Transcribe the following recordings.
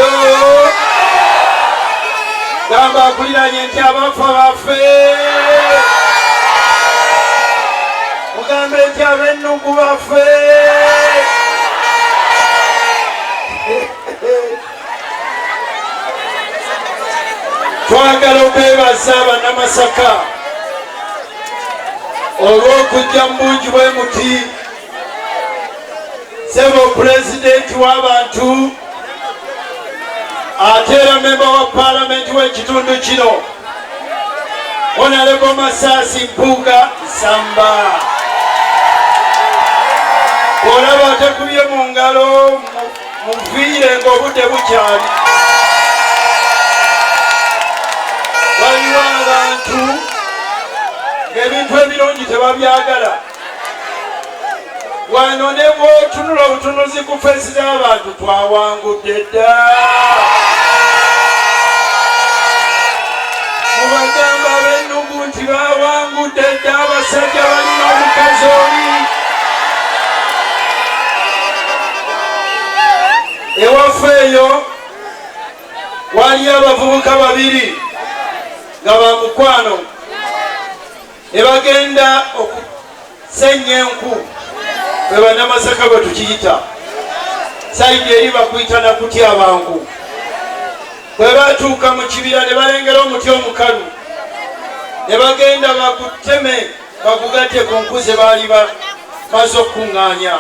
Hello, gamba akuliranye nti abafa bafe, mugambe nti ab'ennugu bafe. Twagala okwebaza Bannamasaka olw'okujja mu bungi bwe muti. Sebo pulezidenti w'abantu, ate era memba wa paalamenti w'ekitundu kino, Honorable Masaasi Mpuuga Nsamba, olaba atekubye mu ngalo, muviire ng'obudde bukyali. Waliwo abantu ng'ebintu ebirungi tebabyagala. Wano ne bw'otunula obutunuzi ku feesi z'abantu, twawangudde dda. Mubagamba ab'ennugu nti bawangudde dda, abasajja balina omukazi oli. Ewaffe eyo waliyo abavubuka babiri nga ba mukwano, ne bagenda okusenya enku. Bwe Bannamasaka bwe tukiyita, side eri bakuyita nakutya abantu. Bwe batuuka mu kibira ne balengera omuti omukalu, ne bagenda baguteme bagugatte ku nku ze baali bamaze okukuŋŋaanya.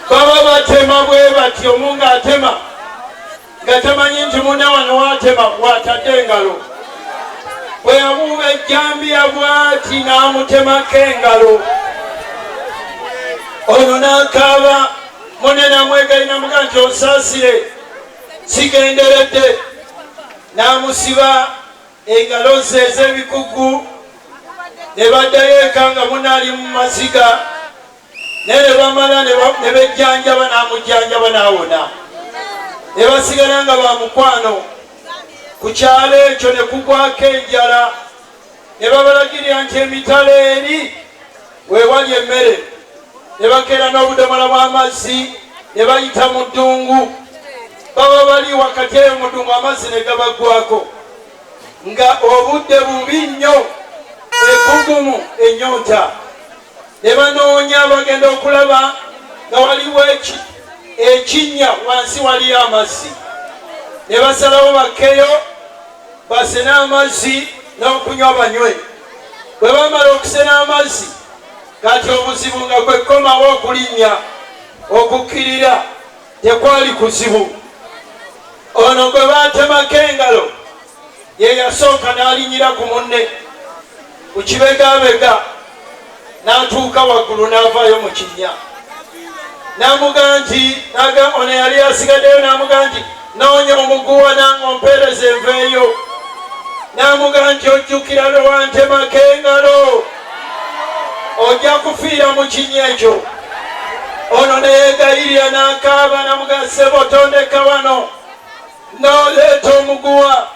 Baba batema bwe bati, omu ng'atema nga tamanyi nti munne wano waatema waatadde engalo. Bwe yabuuba ejjambiya bw'ati n'amutemako engalo, ono n'akaaba. Munne n'amwegayirira, namuga nti, "Onsaasire, sigenderedde." N'amusiba engalo ze ez'ebikugu, ne baddayo eka nga munne ali mu maziga. Naye ne bamala ne bejjanjaba, n'amujjanjaba n'awona, ne basigala nga ba mukwano. Ku kyalo ekyo ne kugwako enjala, ne babalagirira nti emitala eri weewali emmere. Ne bakeera n'obudomola bw'amazzi ne bayita mu ddungu. Baba bali wakati eyo mu ddungu, amazzi ne gabaggwako, nga obudde bubi nnyo, ebbugumu, ennyonta. Ne banoonya, bagenda okulaba nga waliwo ekinnya, wansi waliyo amazzi. Ne basalawo bakkeyo basene amazzi n'okunywa banywe. Bwe bamala okusena amazzi, kati obuzibu nga kwe kukomawo okulinnya okukkirira, tekwali kuzibu. Ono gwe baatemako engalo ye yasooka n'alinyira ku munne ku kibegabega, n'atuuka waggulu, n'avaayo mu kinnya. N'amugaa nti, ono yali asigaddeyo n'amugaa nti, "Noonya omuguwa nange ompeereza enveeyo." N'amugaa nti, "Ojjukira lwe wantemako engalo? Ojja kufiira mu kinnya ekyo." Ono neyeegayirira n'akaaba, namugaa, "Ssebo, tondeka wano, n'oleeta omuguwa."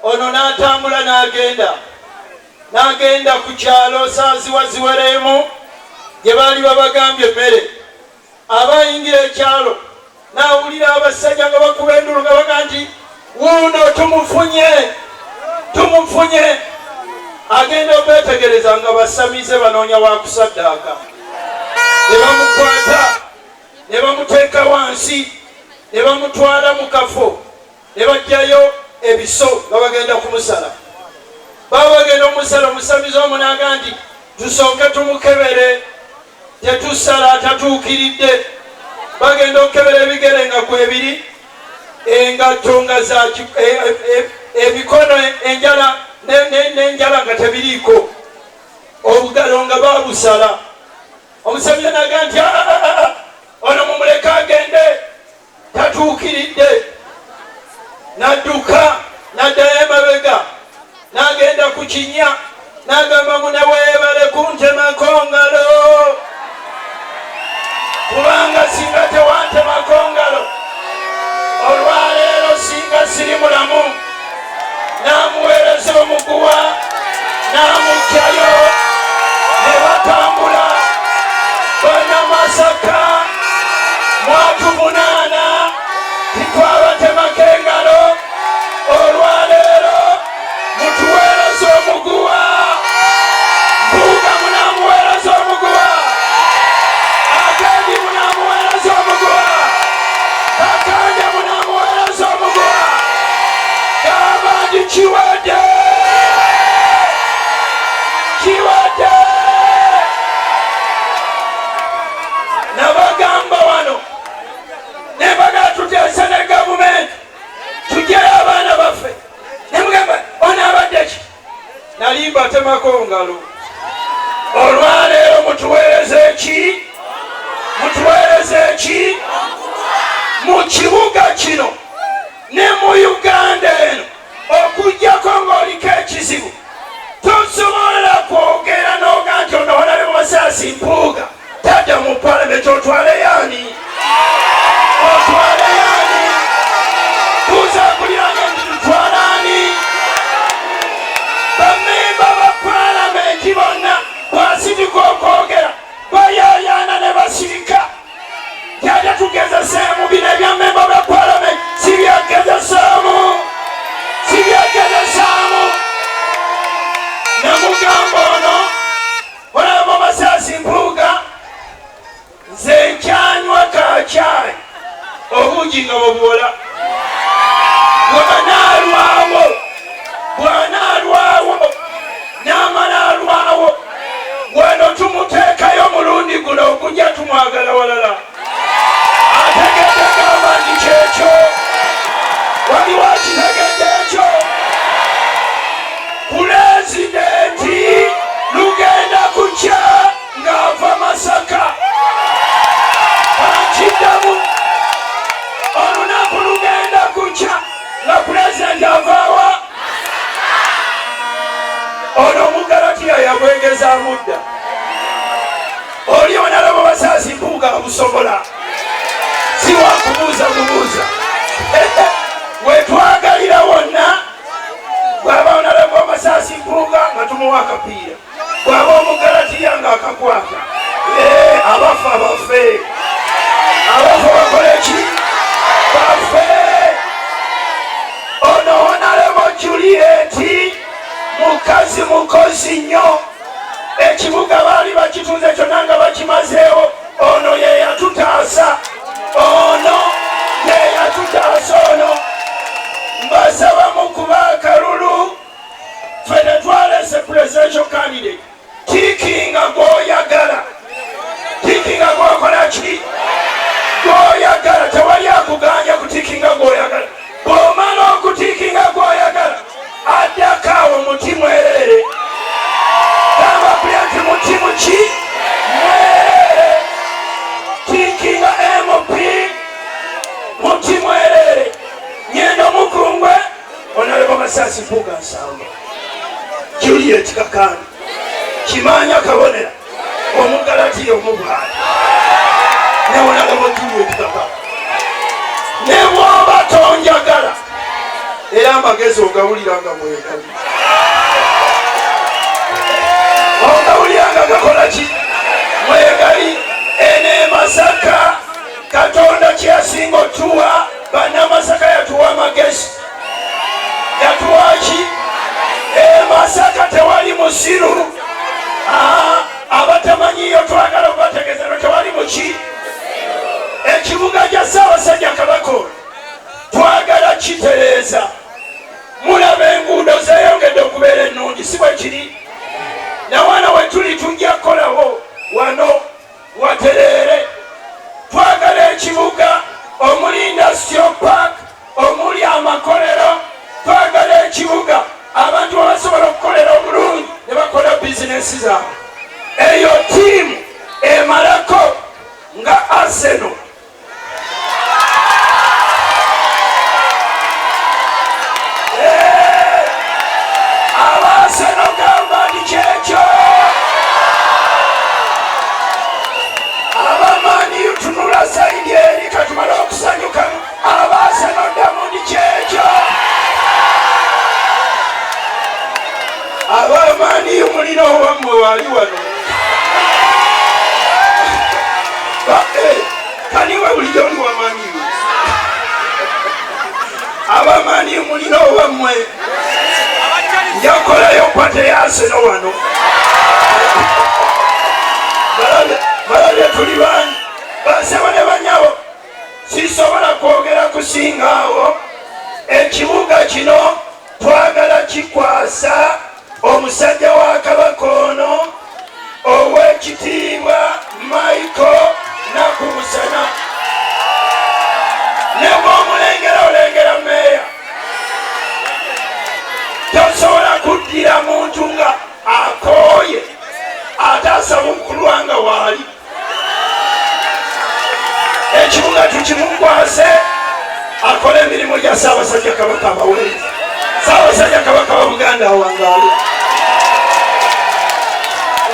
Ono n'atambula n'agenda, n'agenda ku kyalo saaziwa ziwereemu gye baali babagambye emmere. Aba ayingira ekyalo, n'awulira abasajja nga bakuba endulu nga baga nti, "Wuuno tumufunye, tumufunye." Agenda okwetegereza nga basamize banoonya wakusaddaaka. Ne bamukwata ne bamuteeka wansi, ne bamutwala mu kafo, ne bajjayo ebiso nga bagenda kumusala. Baba bagenda omusala, omusamize omunaga nti, "Tusooke tumukebere, tetusala atatuukiridde." Bagenda okukebera ebigere nga kwebiri, engatto nga za emikono, enjala n'enjala nga tebiriiko, obugalo nga babusala. Omusamize naga nti, "Ah, ah, ah, ah, ono mumuleke agende, tatuukiridde." N'adduka n'addayo emabega, n'agenda ku kinnya, n'agamba mune, "Weebale kuntemako ngalo, kubanga singa tewantemako ngalo, olwaleero singa siri mulamu." N'amuweereza omuguwa n'amuggyayo, ne batambula. Bannamasaka, mwatuvunaana titwabatemako. mbatemako ngalo. Olwaleero mutuweereze ki? Mutuweereze ki? Mu kibuga kino ne mu Uganda eno, okuggyako ng'oliko ekizibu, tosobola kwogera n'oga nti ono Honorable Mathias Mpuuga tadda mu Palamenti. Otwale yaani? Otwale yaani? Tuuza kuliranye nti tutwale ani? Bamemba ba Palamenti bonna bwasindika okwogera bayayaana ne basirika. Tyajja tugezeseemu bino ebya memba bya Palamenti, sibyagezeseemu, sibyagezeseemu. Namugamba ono Honorable Mathias Mpuuga, nze nkyanywa kakyayi obuugi nga bwebuwola. Bw'anaalwawo, bw'anaalwawo n'amala alwawo, wano tumuteekayo mulundi guno ogujja, tumwagala walala. Ategedde gamba nti kyekyo, waliwo akitegedde ekyo. Pulezidenti lugenda kukya ng'ava Masaka. Bankiddamu, olunaku lugenda kukya nga pulezidenti avaawa. Ono Omugalatiya yabwegezaamu dda. Oli Honorable Mathias Mpuuga abusobola, si wakubuuza bubuuza. Wetwagalira wonna, bw'aba Honorable Mathias Mpuuga nga tumuwa akapiira, bw'aba Omugalatiya nga akakwata. Abafa bafe, abafa bakole ki? Bafe. Ono Honorable Juliet mukazi mukozi nnyo. Ekibuga baali bakitunze kyonna nga bakimazeewo, ono ye yatutaasa, ono ye yatutaasa. Ono mbasaba mukuba akalulu. Ffe tetwalese presidential candidate. Tiikinga gw'oyagala, tiikinga gw'okola ki? Gw'oyagala. Tewali akuganya kutiikinga gw'oyagala. Bw'omala okutiikinga gw'oyagala, addako awo muti mwereere. Gamba kulya nti muti muki? Mwereere. Tiikinga MP, muti mwereere. Nyendo mukungwe, Honorable Mathias Mpuuga Nsamba, Juliet Kakandi, Kimanya Kabonera, Omugalatiya omubwali ne Honorable Juliet Kakandi. Ne bw'oba tonjagala, era amagezi ogawulira nga mwegali, ogawulira nga gakola ki? Mwegali. Eno e Masaka, Katonda kyeyasinga otuwa Bannamasaka, yatuwa amagezi. Yatuwa ki? E Masaka tewali musiru. Abatamanyiyo twagala okubategeeza no tewali muki. Ekibuga kya Ssaabasajja Kabaka ono twagala kitereeza. Mulaba enguudo zeeyongedde okubeera ennungi, si bwe kiri? Nawana we tuli tujja kukolawo wano watereere. Twagala ekibuga omuli industrial park, omuli amakolero. Twagala ekibuga abantu babasobola okukolera obulungi ne bakola bizinesi zaabwe. Eyo ttiimu emalako nga Arsenal. Aba Arsenal gamba nti kyekyo. Aba Man U tunula side eri, katumale okusanyukamu. Aba Arsenal ddamu nti kyekyo. Aba Man U mulina owammwe waali wano. Kaniwe bulijjo oli wa Man U. Aba Man U mulina owammwe. Njakolayo party ya Arsenal wano. Balabye tuli bangi. Basebo ne banyabo, sisobola kwogera kusinga awo. Ekibuga kino twagala kikwasa omusajja wa Kabaka ono, ow'ekitiibwa Michael Nakumusana. Ne bw'omulengera olengera meeya. Tosobola kuddira muntu nga Akole emirimu gya Ssaabasajja Kabaka abaweereza. Ssaabasajja Kabaka wa Buganda awangaale.